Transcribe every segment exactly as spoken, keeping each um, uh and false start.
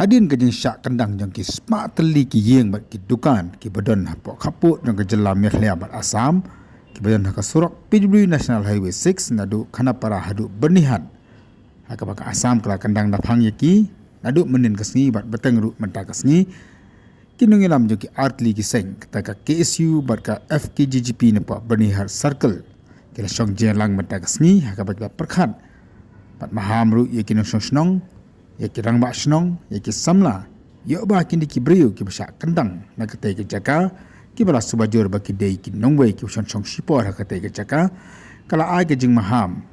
Hadien ka jingshah kyndang jong ki spah tylli ki ïing bad ki dukan kiba don hapoh khappud jong ka jylla Meghalaya bad Assam, kiba don ha ka surok P W National Highway six naduh Khanapara haduh Byrnihat, ha kaba ka Assam ka la kyndang naphang ïa ki naduh mynnin ka sngi bad bteng ruh mynta ka sngi, ki nongïalam jong ki artylli ki seng, kata ka K S U bad ka F K J G P napoh Byrnihat Circle, ki la shong jingïalang mynta ka sngi ha kaba ki la pyrkhat bad maham ruh ïa ki nongshong shnong, ïa ki rangbah shnong, ïa ki samla, ïoh ba kine ki briew kiba shah kyndang na katei ka jaka, kiba la suba jur ba ki dei ki nongwei kiba shong shong shipor ha katei ka jaka, ka la ai ka jingmaham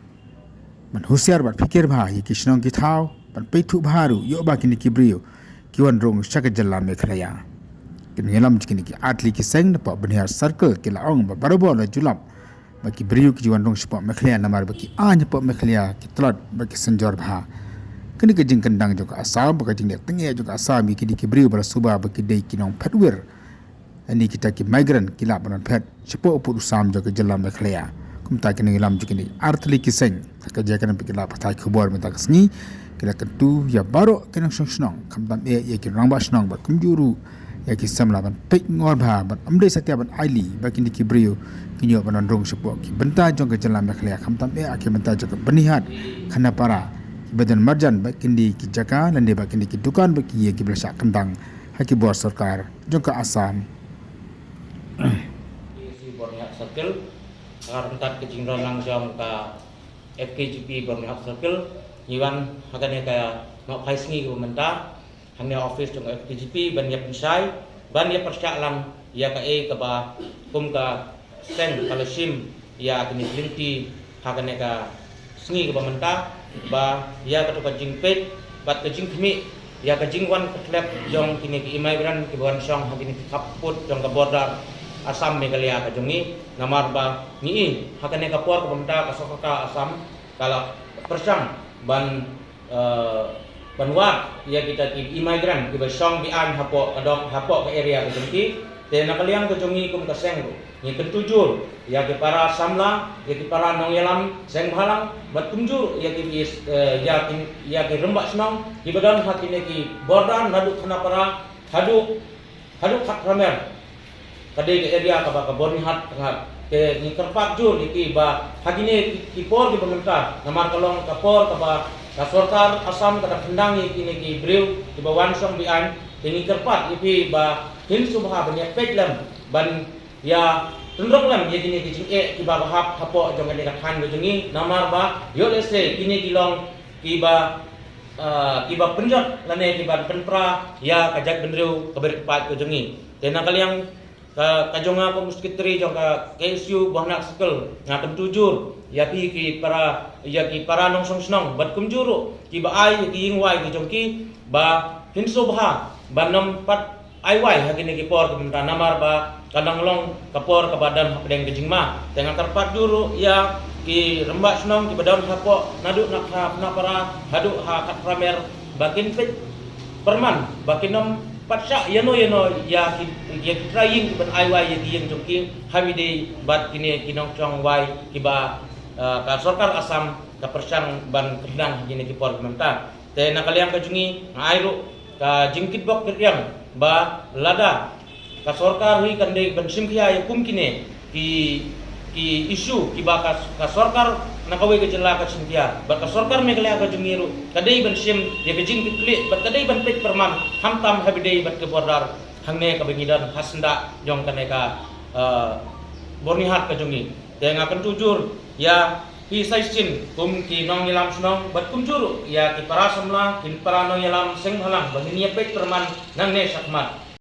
ban husiar bad phikir bha ïa ki shnong ki thaw, ban peit thuh bha ruh ïoh ba kine ki briew ki wan rung sha ka jylla Meghalaya. Ki nongïalam jong kine ki artylli ki seng napoh Byrnihat Circle ki la ong ba barabor la ju lap ba ki briew ki ju wan rung shapoh Meghalaya namar ba ki aiñ hapoh Meghalaya ki tlot bad ki synjor bha. Kane ka jingkyndang jong ka Assam bad ka jingleh tyngeh jong ka Assam ïa kine ki briew ba la suba ba ki dei ki nongphet wir, lane kita ki migrant, ki lah ban wan phet shapoh u pud u sam jong ka jylla Meghalaya. Kumta ki nongïalam jong kine artylli ki seng ha ka jaka kane ba ki la pathai khubor mynta ka sngi, ki la kyntu ïa baroh ki nongshong shnong, khamtam eh ïa ki rangbah shnong bad kumjuh ruh ïa ki samla ban peit ngor bha, ban ym dei satia ban ailad ba kine ki briew kin ïoh ban wan rung shapoh ki bynta jong ka jylla Meghalaya, khamtam eh ha ki bynta jong ka Byrnihat, Khanapara, ki ba don marjan bad kine ki jaka, lane bad kine ki dukan bad ki ïing kiba la shah kyndang ha ki bor sorkar jong ka Assam. Ïa ki Byrnihat Circle, ha ka ryngkat ka jingïalang jong ka F K J P Byrnihat Circle, ngi wan ha kane ka nohphai sngi kaba mynta hangne office jong ka F K J P ban ïa pynshai, ban ïa pyrshah lang ïa kaei kaba kum ka seng ka la shim ïa kane ka lynti ha kane ka sngi kaba mynta, ba ïa kato ka jingpeit bad ka jingkhmih ïa ka jingwan khlep jong kine ki immigrant kiba wan shong ha kine ki khappud jong ka border Assam Meghalaya ka jong ngi, namar ba ngi i ha kane ka por kaba mynta ka sorkar Assam ka la pyrshang ban, eh, ban wad ïa kita ki immigrant kiba shong be-aiñ hapoh ka dong, hapoh ka area ka jong ki. Te na ka liang ka jong ngi kum ka seng ruh, ngi kyntu jur ïa ki para samla, ïa ki para nongïalam seng bhalang, bad kumjuh ïa ki, eh, ïa ki, ïa ki rangbah shnong kiba don ha kine ki border naduh Khanapara haduh, haduh Khatramer, ka dei ka area kaba ka Byrnihat tang. Te ngi kyrpad jur ïa ki ba ha kine ki, ki por kiba mynta, namar ka long ka por kaba ka sorkar Assam ka da kyndang ïa kine ki briew kiba wan shong be-aiñ. Te ngi kyrpad ïa phi ba phin sngewbha ban ïa peit lem, ban ïa tynrong lem ïa kine ki jingeh kiba hap hapoh jong kane ka thaiñ ka jong ngi, namar ba ïoh lehse kine ki long kiba, ah, kiba pynjot lane kiba pynpra ïa ka jaitbynriew kaba rit paid ka jong ngi. Te na ka liang ka, ka jong nga kum u secretary jong ka K S U Byrnihat Circle, nga kyntu jur ïa phi ki para, ïa ki para nongshong shnong bad kumjuh ruh kiba ai ïa ki ïing wai ki jong ki, ba phin sngewbha ban ym pat ai wai ha kine ki por kiba mynta, namar ba ka dang long ka por kaba don hapdeng ka jingma. Te nga kyrpad jur ruh ïa ki rangbah shnong kiba don hapoh naduh na Kha-, Khanapara haduh ha Khatramer ba kin peit pyrman ba kin ym pat shah ïano ïano ïa ki, ïa ki trai ïing kiban ai wai ïa ki ïing jong ki ha kaba ïadei bad kine ki nongshong wai kiba, eh, ka sorkar Assam ka pyrshang ban kyndang ha kine ki por kiba mynta. Te na ka liang ka jong ngi nga ai ruh ka jingkitbok kitrwiang ba lada ka sorkar hi kan dei ban shim khia ïa kum kine ki, ki issue kiba ka, ka sorkar na kawei ka jylla ka shim khia, bad ka sorkar Meghalaya ka jong ngi ruh ka dei ban shim ïa ka jingkitkhlieh bad ka dei ban peit pyrman, khamtam ha kaba ïadei bad ka border hangne kaba ngi don ha syndah jong kane ka, eh, Byrnihat ka jong ngi. Te nga kyntu jur ïa phi sa shisien kum ki nongïalam shnong bad kumjuh ruh ïa ki para samla, ki para nongïalam seng bhalang ba ngin ïa peit pyrman nangne shakhmat.